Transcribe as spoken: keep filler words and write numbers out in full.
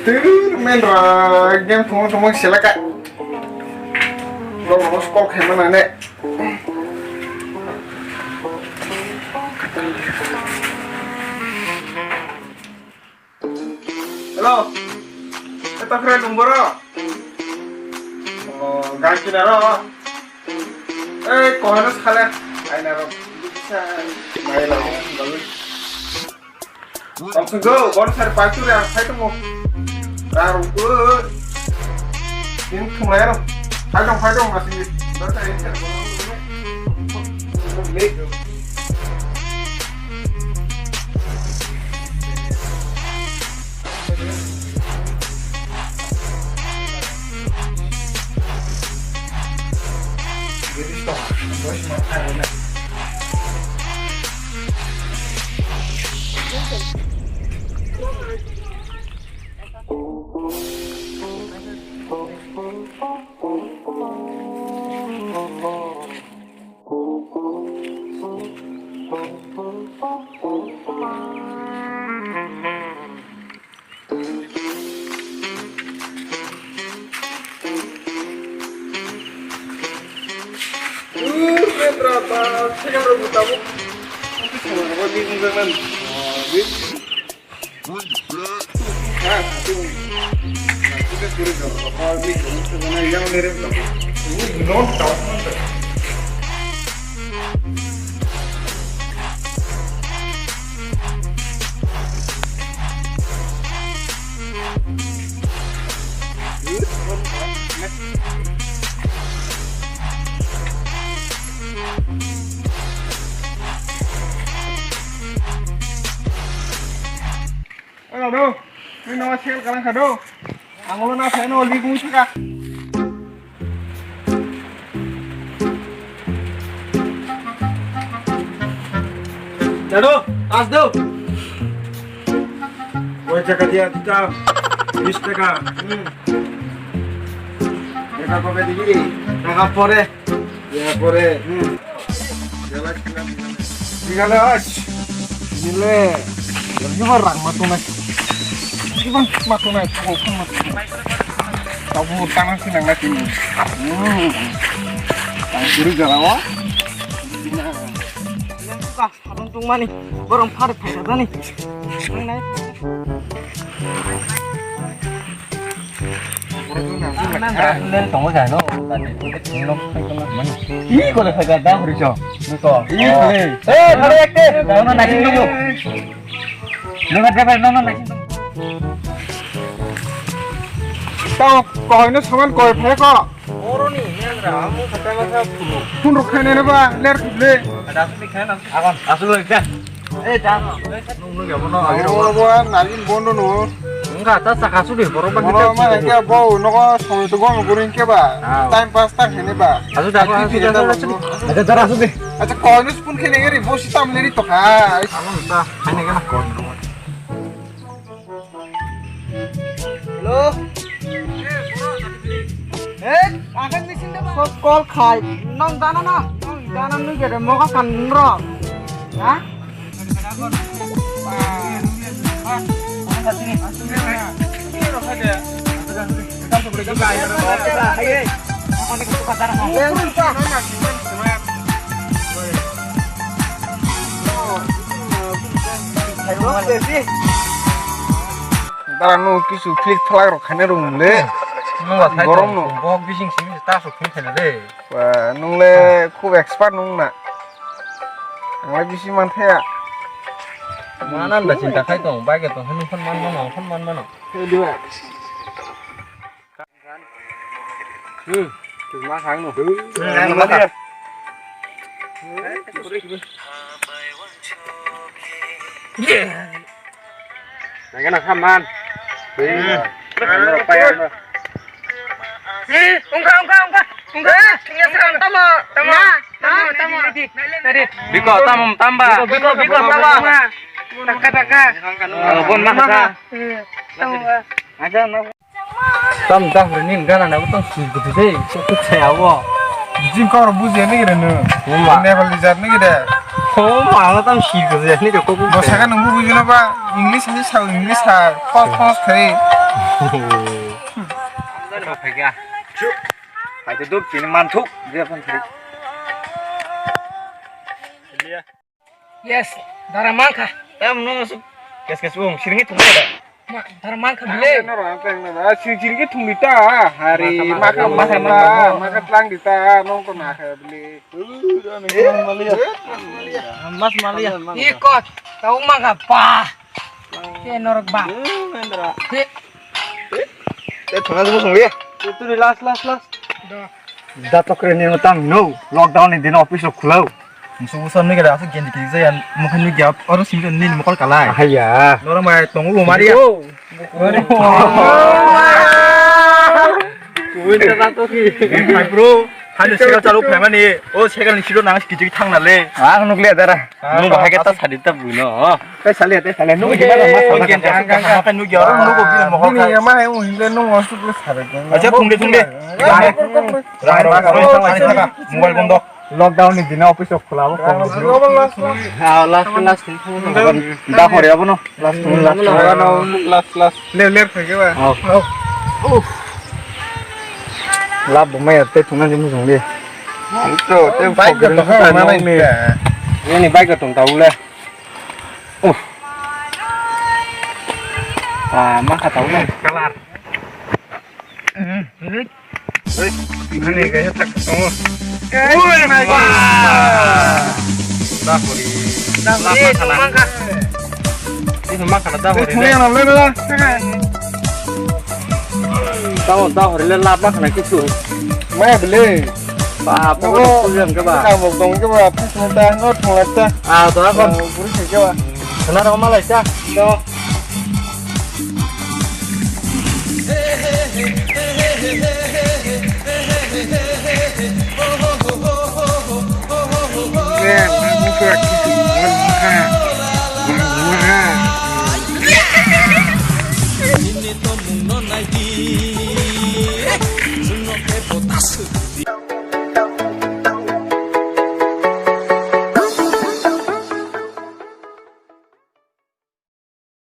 Tur men ra game thumung thumung selaka. Lo lo skol khaima nane. Hello. Eta kre numboro. Oh, ganti naro. Ei, kohana sale. Ai naro. Bisa. Mai lo. Tongthwngkho, bor sari paisuri ang phai tongo. Rang rwngkho. Chini thwnglai ano. Phai tong, phai tong, masini. Bor sari paisuri. Ano do? Ni no sel kalang kado. Ang ulo na pheno libu saka. Dado, as do. Oi, taka dia, taka. Bis taka. Hmm. Taka ko kadi gini. Taka pore. Ya, pore. Hmm. Jalan, jalan, jalan. Digale, as. Nile. Lagi mah rang mah tunai. Lagi bang mah tunai. Kau pun mah tunai. Kau pun tangan sih nang lagi nih. Hmm. Tang kiri jalan wah. Sabun tungmani, borong phari phaijak jani. Ang nai. Nang tongo jano, tadi tungno phaikona mani. Ih, kole phaikar da hori cho. Niko. Ih, kole. Eh, thare ekte. Nono naising tongo. Nono driver, nono naising tongo. Tao, kohoino saman koi phaiko. Oroni, nendra, amo kata kata phuru. Phun rok khainai ba, ler khuble. Ada asli khaina. Agon, asli khaina. Eh, da. Nung nung ya bono agi ro. Bo, bo, nalin bondo no. Enggak, ta saka su de, borok ba. Borok ma ke bo, nogo song tu gom guring ke ba. Ah. Time pass ta khainai ba. Asu da, asu da, asu da. Acha, dara asu de. Acha, kono spoon khainai gari, bo si tam leri to kha. Amo ta, khainai gana kon. Hello. Eh, akan mesin dah, Bang. Sok call khai. Nong dana na. Nong dana nui gede moga kan nro. Ha? Bara no kisu flick flak rok khaina rung le. Nung ba khai gorom no. Bok bising simi ta sok phun khaina le. Ba, nung le khub expert nung na. Ang le bisi man thaya. Manan da chinta khai tong, bai ke tong, hanu phun man mano, phun man mano. Hmm, tu ma khang no. Nang na dia. Nang na kha man. Hmm. Nang na pa ya no. Eh, ungka, ungka, ungka. Ungka. Tinggal sekarang tamo, tamo. Nah, tamo, tamo. Biko, tamo, tamba. Biko, biko, tamba. Taka, taka. Oh, bon, makasa. Eh, tamo. Aja, no. Tam tak rini gana na utang sui kutu dei, kutu saya wo. Jing kau buji ni gede nu. Wah. Nepal di jat ni gede. Oh, mala tam sir ko je, ni ko ko. Bo saka nungbu bujino ba, English ni sa, English sa, khos khos khai. Hai to dup sini manthuk, dia pun sini. Yes, dara mangkha. Tam nung su, kes kes ung, siringi thung da. Ma, dara mangkha bile. Sing sing ke thung dita, hari maka maka maka maka tlang dita, nong ko na kha bile. Mas malia. Ye kot, tau mangkha pa. Ke norok ba. Ke. Te thung na thung le. Tu last last last. Do. Da tokre ni tam no, lockdown ni din office rok khulao. Musu musu nui gada asu gendi kiri jaya, mukha nui gya, oro simi nini mukol kalai. Ahaya. Noro mai tongu bo mari. Kuwi ta to ki. Hai bro, hani sekal chalu phaimani, o sekal ni siro nang kiti thang na le. Ang nukle dara. Nung bahai ke ta sadi ta buino. Te sale, te sale, nung gimana mas? Oke, jangan kan makan nung gya, nung ko bi mo. Ini ya mah yang uhin le nung masuk ke sare. Acha, thung de, thung de. Mobile bondo. Lockdown ni dina office of khula bo. Ha, last, last. Da hore abono. Last, last. Last, last. Le, le, phai ke ba. Lab bo mai te thung na jing jing de. Bike ko to ha ma nai ni. Ini bike ko tong tau le. Uh. Ah, mangkha tau le. Kalar. Ini kaya tak tong. Ui, my God. Dahori. Dahori, mangkha. Ini mangkha dahori. Ini yang namanya. Tamo dahori le lap mangkha kichu. Maya bele. Ba, ba, ba, ba, ba, ba. Ka mo dong ke ba, pis mo ta, no thong la ta. Ah, to na kon. Buri se ke ba. Kana ro ma lai ta. To.